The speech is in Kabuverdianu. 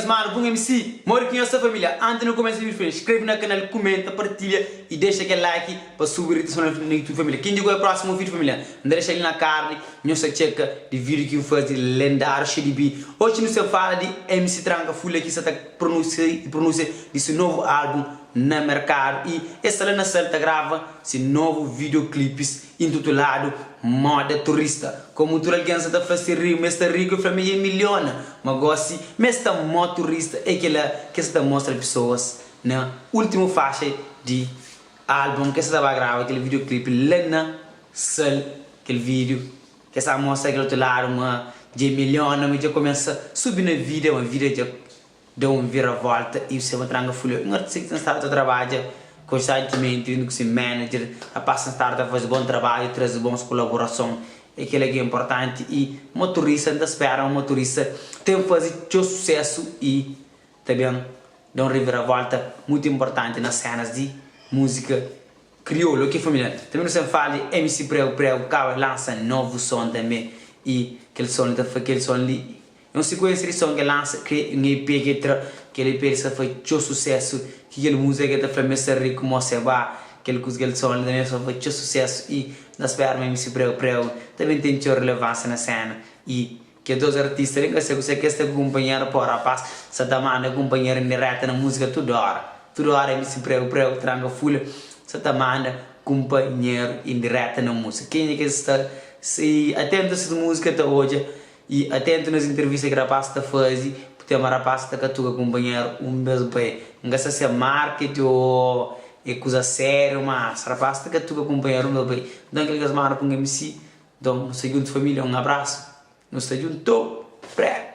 manu ku un MC Modi ki nhos sta família? Antis nu kumesa vídiu família skrebe na kanal, kumenta, partilha i dexa kel like pa subi ritisom na YouTube família. Ken dja é prósimu vídiu família N ta dexa li na card nhos ta txeka di vídiu ki N faze lendáriu xei di bi. Oji nu sta fala di MC Tranka Fulha ki sta ta pronúnsia di se novu álbum na merkadu i el sta la na sal ta grava se novu videoclipis intituladu Moda Turista. Komu tudu algen sa ta fla se riu ma es sta riku, el fla ma el é miliona, ma gosi ma es sta mó turista. É kela ki es sa ta mostra pesoas na ultimu faxa di álbum ki es sa ta ba grava kel videoclip la na sal. Kel vídiu ki es sa mostra kel otu ladu ma dja é miliona, ma dja kumesa subi na vida, ma vida dja da un viravolta y se tranka fulha. Un artista ki ten stadu ta trabadja konstantimenti djuntu ku se manager, rapaz ten stadu ta faze bon trabadju, traze bons kolaborason, é kela ki é inportanti y motorista, N ta spera ma motorista ten faze txeu susesu y ta ben da un reviravolta mutu inportanti na senas di múzika kriolu. Ok familia, tanbe nu sen fala di MC Prego Prego kaba di lansa novu son tanbe y kel son li ta fla kel son li É un sikuensia di son ki el lansa kre un EP ki el tra, kel EP li sta fai txeu susesu, ki kel musika ki el ta fla ma el sta riku mo se ba, kel kuza kel son li tanbe sta fai txeu susesu y N ta spera ma MC Prego Prego ta ben ten txeu relevansia na sena y kes dos artista li N ka se kuse kes sta ku kunpanheru po rapaz sa ta manda kunpanheru indireta na musika tudu ora, tudu ora MC Prego Prego tranka fulha sa ta manda kunpanheru indireta na musika kenha ki sta si atentu a ses musika ta odja Y atentu nes entrevista ki rapaz ta fazi, bu ten ma rapaz ta katuka kunpanheru un bes bai. N ka sa si é marketing o é kuza sériu, mas rapaz ta katuka kunpanheru un bes bai. Nton kel kes manda pa un MC, nton nu sta djuntu familia, un abrasu, nu sta djuntu, prego.